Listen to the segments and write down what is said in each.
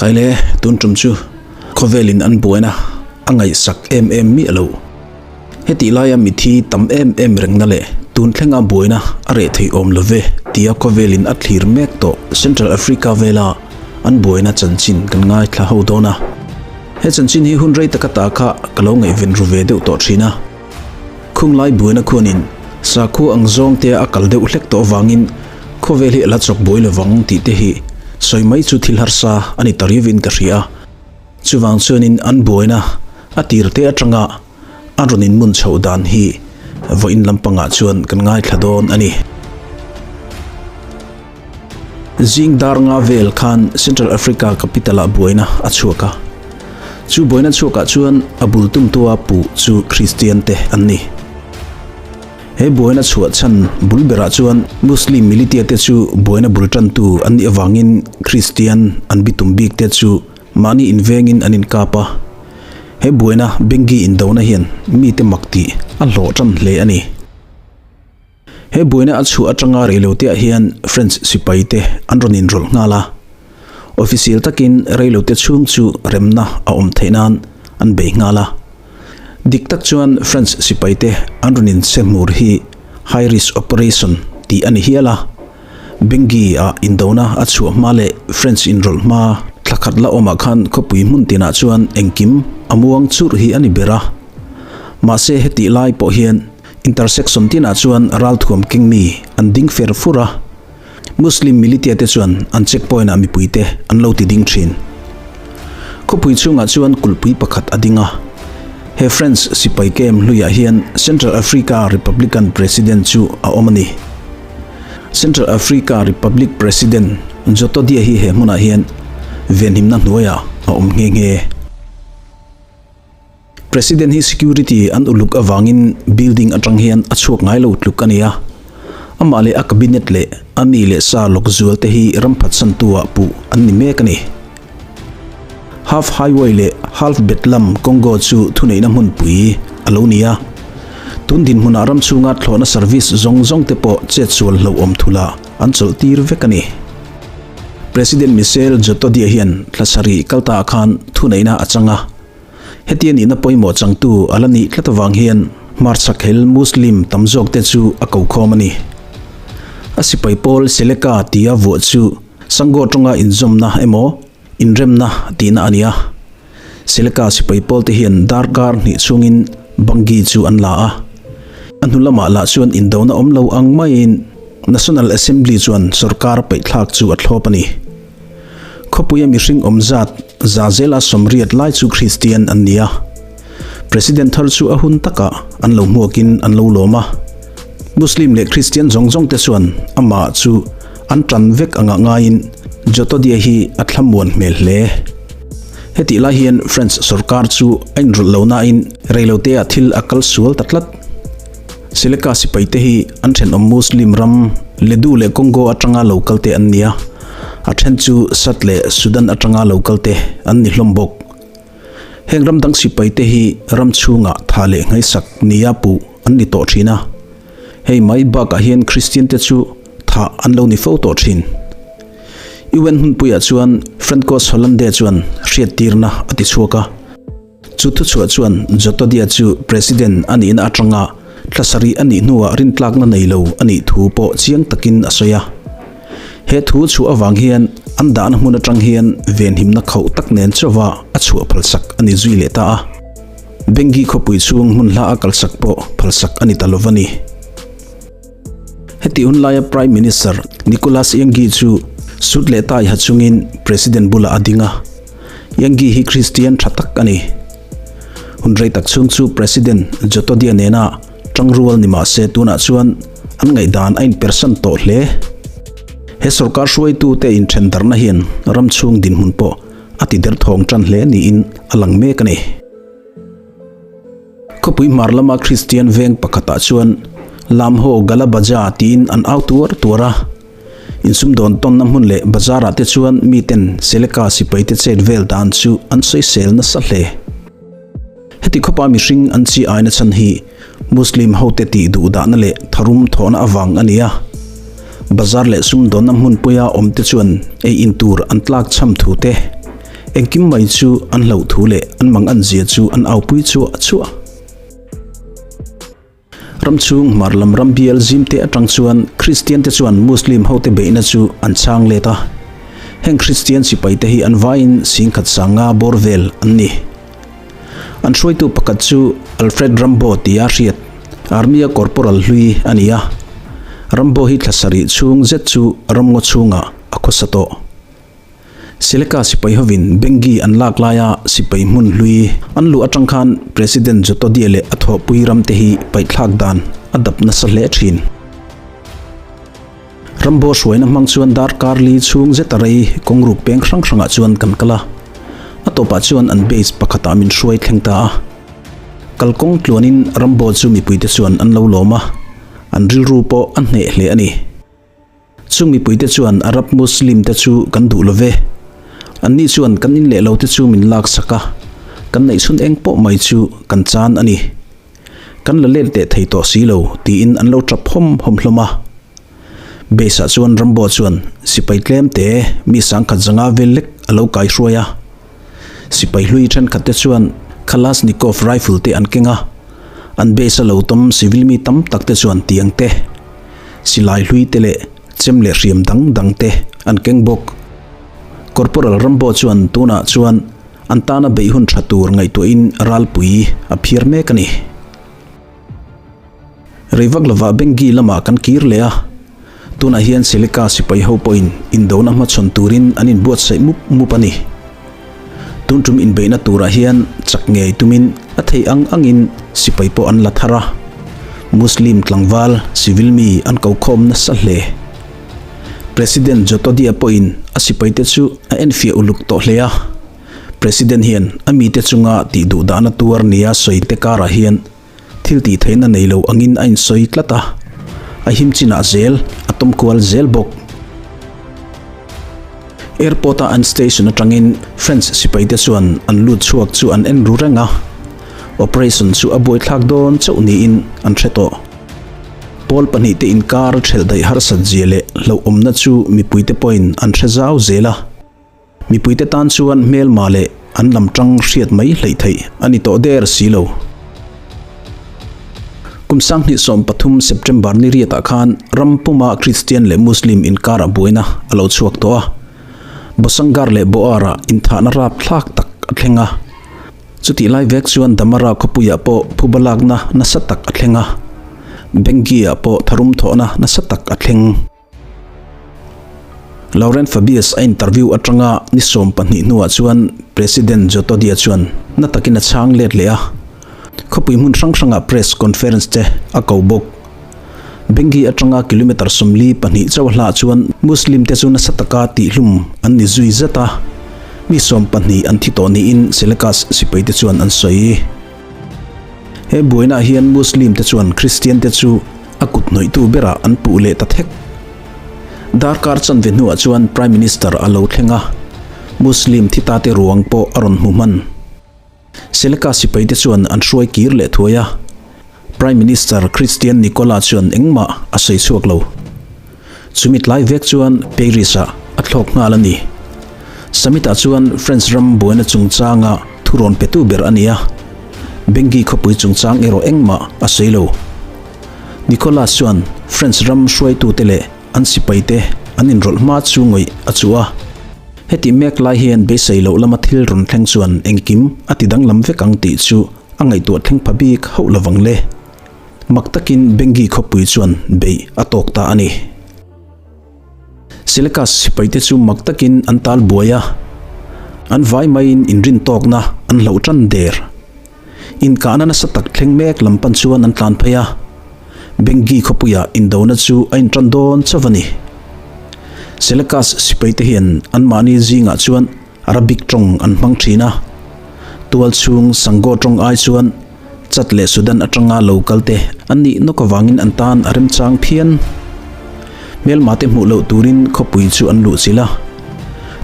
Khaile, tun tum chu khawvelin an buaina a ngaihsak em em miah lo. Hetih laia mithi tam em em rengna leh tun thlenga buaina a reh thei awm lo ve tia khawvelin a thlir mek tawh Central Africa vela an buaina chanchin kan ngaithla ho dawn a. He chanchin hi hun rei taka ta kha ka lo ngaihven ru ve deuh tawh thin a. Khunglai buaina khuanin sakhua ang zawng tea a kal deuh hlek tawh avangin khawvel hi a la chawk buai lovang tih te hi sawi mai chu thil harsa a ni ta riauin ka hria. Chuvang chuanin an buaina a tir te atanga a rawn inmun chhoh dan hi vawiin lampangah chuan kan ngaithla dawn a ni. Zing dar nga vel khan Central Africa capital-ah buaina a chhuak a. Chu buaina chhuakah chuan a bul tumtua puh chu Kristian-te an ni. He buaina chhuah chhan bul berah chuan Muslim militia-te chu buaina bul tantu an nih avangin Kristian an bitum bikte chu mahni invengin an inkap a. He buaina Bengui indona hian mite mak tih a hlawh tan hle a ni. He buaina a chhuah atanga reiloteah hian French sipaite an rawn inrawlh nghal a, official takin reilote chhung chu remna a awm theih nan an bei nghal a. Dik tak chuan French sipaite an rawn inche hmur hi high risk operation tih a ni hial a, Bengui ah indona a chhuah hma leh French inrawlh hma thla khat la awmah khan khawpui hmun tinah chuan engkim a muang churh hi a ni ber a. Mahse hetih lai pawh hian Intersection tinah chuan ralthuam keng mi an ding fer fur a, Muslim militia te chuan an checkpoint ah mipuite an lo ti ding thin. Khawpui chhungah chuan kulhpui pakhat a ding a, he French sipai camp hluiah hian Central Africa Republican President chu a awm a ni. Central Africa Republic President Djotodia hi he hmunah hian venhimna hnuaiah a awm nghe nghe. President hi security an uluk avangin building atang hian a chhuak ngai lo tluk a ni a. Amah leh a cabinet leh a mi leh sa lawk zual te hi ram phatsantu ah puh an ni mek a ni. Half Highway leh Half Betlam Congo chu thuneihna hmunpui a lo ni a. Tun dinhmunah ram chhunga thlawhna service zawng zawng te pawh chetsual hlauhawm thula an chawlh tir vek a ni. President Michel Djotodia hian thla sarih kalta ah khan thuneihna a chang a. Hetia nihna pawimawh changtu a la nih tlat avang hian hmarchhak hel Muslim tam zawkte chu a ko khawm a ni. A sipai pawl Seleka tia vuah chu Sango tawnga inzawmna emaw inremna tihna a ni a. Seleka sipai pawlte hian darkar hnih chhungin Bangui chu an la a. A hnu lamah lah chuan indona awm lo ang maiin National Assembly chuan sorkar paihthlak chu a thlawp a ni. Khawpuia mihring awm zat za zela 80 lai chu Kristian an ni a. President thar chu a hun takah an lo hmuakin an lo lawm a. Muslim leh Kristian zawng zawng te chuan amah chu an tan vek anga ngaiin Djotodia hi a thlamuan hmel hle. Hetih lai hian French sorkar chu a inrawlh lo nain reiloteah thil a kal sual ta tlat. Seleka sipaite hi an thenawm Muslim ram Ledu leh Congo atanga lo kalte an ni a, a then chu Sat leh Sudan atanga lo kalte an ni hlawm bawk. Heng ram dang sipaite hi ram chhungah tha leh nghaisak nia puh an ni tawh thin a, hei mai bakah hian Kristian te chu thah an lo ni fo tawh thin. UN hmunpuiah chuan Francois Hollande chuan hriattirna a ti chhuak a. Chu thuchhuah chuan Djotodia chu President a nihna atanga thla sarih a nih hnuah rintlakna nei lo a nih thu pawh chiang takin a sawi a. He thu chhuah avang hian an dahna hmun atang hian venhimna khauh tak nen chauha a chhuah phalsak a ni zui leh ta a. Bengui khawpui chhung hmun hla a kalsak pawh phalsak a ni ta lova ni. Heti hun laia Prime Minister Nicolas Yangi chu sut leh tai ha chungin President bulah a ding a. Yangi hi Kristian tha tak a ni. Hun rei tak chhung chu President Djotodia nena tangrual ni mah se tunah chuan an ngaihdan a inpersan tawh hle. He sorkar hruaitute inthendarhna hian ram chhung dinhmun pawh a ti derthawng tan hle niin a lang mek a ni. Khawpui hmar lama Kristian veng pakhatah chuan Lamho Gala Baja tiin an au tuar tuar a. Insumdawn tawnna hmun leh bazarah te chuan miten Seleka sipaite chet vel dan chu an sawisel nasa hle. Heti khawpa mihring an chi aina chhan hi Muslim hote tih duh dahna leh tharum thawhna avang a ni a. Bazar leh sumdawnna hmunpuia awmte chuan ei in tur an tlak chham thu te. Engkim mai chu an hlauh thu leh an mangan zia chu an aupui chuah chuah. Ram chhung hmar lam ram bial zim te atang chuan Kristian te chuan Muslim hote beihna chu an chhang let a. Heng Kristian sipai te hi an vaiin singkhat sanga bawr vel an ni. An hruaitu pakhat chu Alfred Rambo tia hriat Army-a Corporal hlui a ni a. Rambo hi thla sarih chhung zet chu ramngaw chhungah a khawsa tawh. Seleka sipai hovin Benggi an lak laia sipai hmun hlui an luh atang khan President Djotodia leh a thawhpui ramte hi paihthlak dan a dap nasa hle thin. Rambo hruaina hmang chuan darkar li chhung zet a rei kawngruk peng hrang hrangah chuan kan kal a, a tawpah chuan an base pakhatah min hruai thleng ta a. Kalkawng tluanin Rambo chu mipuite chuan an lo lawm a, an rilru pawh a hneh hle a ni. Chung mipuite chuan Arab Muslim te chu kan duh lo ve. Anni chuan kan in leh lo te chu min lak sak a, kan neihchhun eng pawh mai chu kan chan a ni. Kan la let teh thei tawh si lo, tiin an lo tap hawm hawm hlawm a. Base ah chuan Rambo chuan sipai tlem te mi sangkhat zanga vel lek a lo kai hruai a. Sipai hlui thenkhat te chuan Kalashnikov rifle te an keng a, an base a lo tawm civil mi tam tak te chuan tiang te, silai hlui te leh chem leh hriam dang dang te an keng bawk. Corporal Rambo chuan tunah chuan an tana beih hun tha tur ngaihtuahin ralpui a phiar mek a ni. Rei vak lovah Benggi lamah kan kir leh a, tunah hian Seleka sipai ho pawhin indona hmachhawn turin an inbuatsaih mup mup a ni. Tun tum inbeihna turah hian chak ngei tumin a theih ang angin sipai pawh an la thar a, Muslim tlangval, civil mi an ko khawm nasa hle. President Djotodia pawhin a sipaite chu a enfiah uluk tawh hle a, President hian a mite chunga tih duh dahna tuar nia sawite karah hian Thil tih theihna nei lo angin a insawi tlat a, a him chinah zel a tawm kual zel bawk. Airport-a an station atangin French sipaite chuan an lut chhuak chu an en ru reng a, operation chu a buaithlak dawn chauh niin an hre tawh. Pawl pahnihte inkar thelh daih harsat zia leh hlauhawmna chu mipuite pawhin an hre zau zel a. Mipuite tan chuan hmelma leh an lam tang hriat mai hleih theih a ni tawh der si lo. Kum 2013 September ni riatah khan ram puma Kristian leh Muslim inkarah buaina a lo chhuak tawh a. Bosangar leh Boar-ah inthahna rapthlak tak a thleng a. Chutih lai vek chuan Damara khawpuiah pawh phuba lakna nasa tak a thleng a. Benggi-ah pawh tharum thawhna nasa tak a thleng. Laurent Fabius a interview atanga ni 20 hnuah chuan President Djotodia chuan na takin a chhang let leh a, khawpui hmun hrang hrangah press conference te a ko bawk. Benggi atanga kilometre 42 chauh hlah chuan Muslim te chu nasa taka tihhlum an ni zui zet a, mi 20 an thi tawh niin Selekas sipai te chuan an sawi. He buainaah hian Muslim te chuan Kristian te chu a kut hnawihtu berah an puh leh ta thek. Darkar chanve hnuah chuan Prime Minister a lo thleng a, Muslim thi tate ruang pawh a rawn hmu hman. Seleka sipaite chuan an hruai kir leh thuai a, Prime Minister Christian Nicola chuan engmah a sawi chhuak lo. Chumi tlai vek chuan Paris-ah a thlawk nghal a ni. Summit-ah chuan French ram buaina chungchanga thurawn petu ber a ni a, Bengui khawpui chungchang erawh engmah a sawi lo. Nicolas chuan French ram hruaitute leh an sipaite an inrawlh hma chu ngawih a chuh a. Heti mek lai hian beisei loh lama thil rawn thleng chuan engkim a ti danglam vek ang tih chu a ngaihtuah thleng pha bik hauh lovang le. Mak takin Bengui khawpui chuan beih a tawk ta a ni. Selekas sipaite chu mak takin an tal buai a, an vai maiin inrin tawkna an hloh tan der. Inkahna nasa tak thleng mek lam pan chuan an tlan phei a, Bengui khawpuiah indona chu a intan dawn chauh a ni. Selekas sipaite hian anmahni zingah chuan Arabic tawng an hmang thin a, tual chhung Sango tawng ai chuan Chad leh Sudan atanga lo kal te an nih nawk avangin an tan a remchang phian. Hmelma te hmuh loh turin khawpui chu an luh chilh a,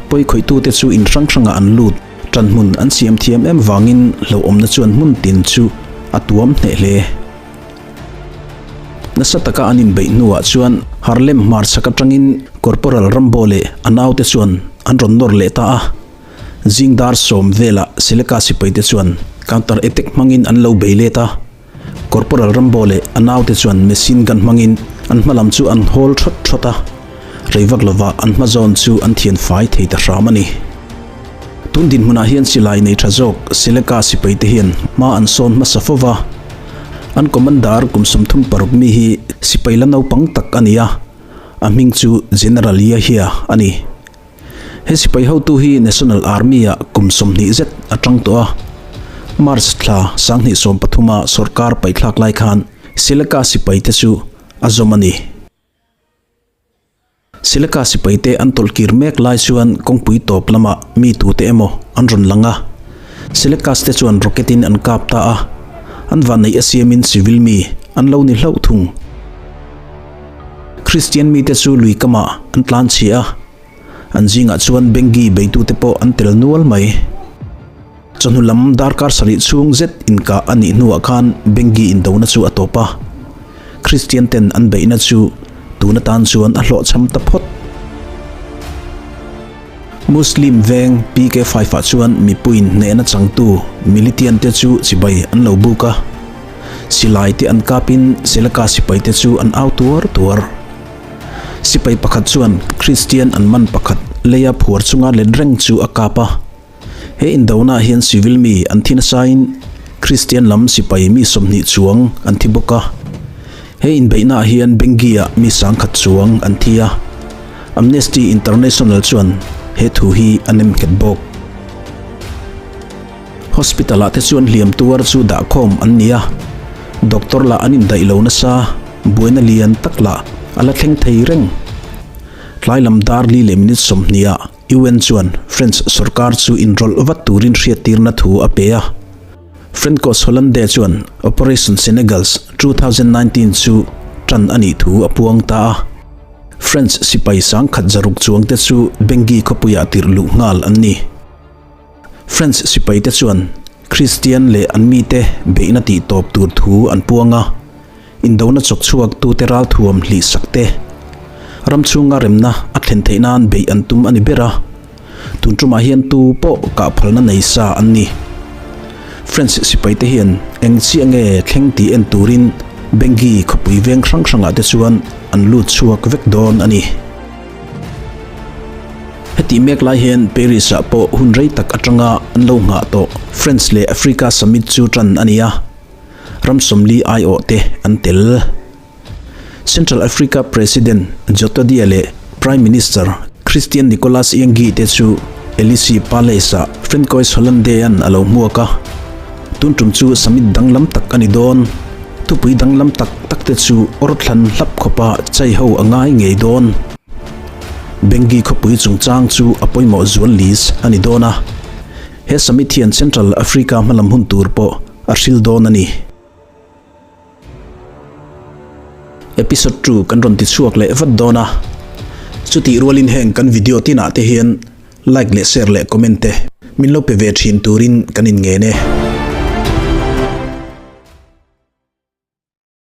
pawi khawihtute chu in hrang hrangah an lut, ṭan hmun an siam thiam em vangin hlauhawmna chuan hmun tin chu a tuam hneh hle. Nasa taka an inbeih hnuah chuan Harlem hmarchhak atangin Corporal Rambo leh a naute chuan an rawn nawr leh ta a. Zing dar sawm velah Seleka sipaite chuan counter attack hmangin an lo bei let a. Corporal Rambo leh a naute chuan machine gun hmangin an hma lam chu an hawl thawt thawt a, rei vak lovah an hma zawn chu an thian fai thei ta hram a ni. Tun dinhmunah hian silai nei tha zawk Seleka sipaite hian hma an sawn hmasa fo va, an commander kum 36 mi hi sipai la naupang tak a ni a, a hming chu General Yahya a ni. He sipai hotu hi National Army-ah kum 20 zet a tang tawh a. March thla 2013-a sorkar paihthlak lai khan Seleka sipaite chu a zawm a ni. Seleka sipaite an tawlhkir mek lai chuan kawngpui tawp lamah mi tute emaw an rawn lang a. Selekas te chuan rocket-in an kap ta a, an vanneih a siamin civil mi an lo ni hlauh thung. Kristian mite chu lui kamah an tlan chhia a, an zingah chuan Bengi beitute pawh an tel nual mai. Chawhnu lam darkar sarih chhung zet inkah a nih hnuah khan Bengi indona chu a tawp a, Kristian ten an beihna chu tun atan chuan a hlawhchham ta phawt. Muslim veng PK Five-ah chuan mipuiin hnehna changtu Militian te chu chibai an lo buk a. Silai te an kapin Seleka sipai te chu an au tuar tuar. Sipai pakhat chuan Kristian an man pakhat leia phuar chunga let reng chu a kap a. He indona ah hian civil mi an thi nasain Kristian lam sipai mi 20 chuang an thi bawk a. He inbeihna ah hian Bengi ah mi 10,000 chuang an thi a. Amnesty International chuan he thu hi a nem nghet bawk. Hospital ah te chuan hliam tuar chu dahkhawm an ni a, doctor lah an indaih lo nasa, buaina lian tak lah a la thleng thei reng. Tlai lam dar li leh minute 20 ah UN chuan French sorkar chu inrawlh vat turin hriattirna thu a pe a. Francois Hollande chuan Operation Senegals 2019 chu tan a nih thu a puang ta a. French sipai 1600 chuangte chu Bangui khawpuiah tirh luh nghal an ni. French sipaite chuan Kristian leh an mite beihna tih tawp tur thu an puang a, indona chawk chhuak tute ralthuam hlih sak te, ram chhunga remna a thlen theih nan beih an tum a ni ber a, tun tumah hian tu pawh kah phalna nei sa an ni. French sipaite hian eng chiah nge thleng tih en turin Bangui khawpui veng hrang hrangah te chuan an lut chhuak vek dawn a ni. Hetih mek lai hian Paris-ah pawh hun rei tak atanga an lo nghah tawh France leh Africa Summit chu tan a ni a, ram 40 aiawh te an tel. Central Africa President Djotodia leh Prime Minister Christian Nicolas Yengi te chu Elysee Palace-ah Francois Hollande-a'n a lo hmuak a. Tun tum chu summit danglam tak a ni dawn. Thupui danglam tak tak te chu awr thlan hlap khawpa chai ho a ngai ngei dawn. Bangui khawpui chungchang chu a pawimawh zual lis a ni dawn a. He summit hian Central Africa hmalam hun tur pawh a hril dawn a ni. Episode 2 kan rawn ti chhuak leh vat dawn a. Chutih rualin heng kan video tinah te hian like leh share leh comment te min lo pe ve thin turin kan inngen e.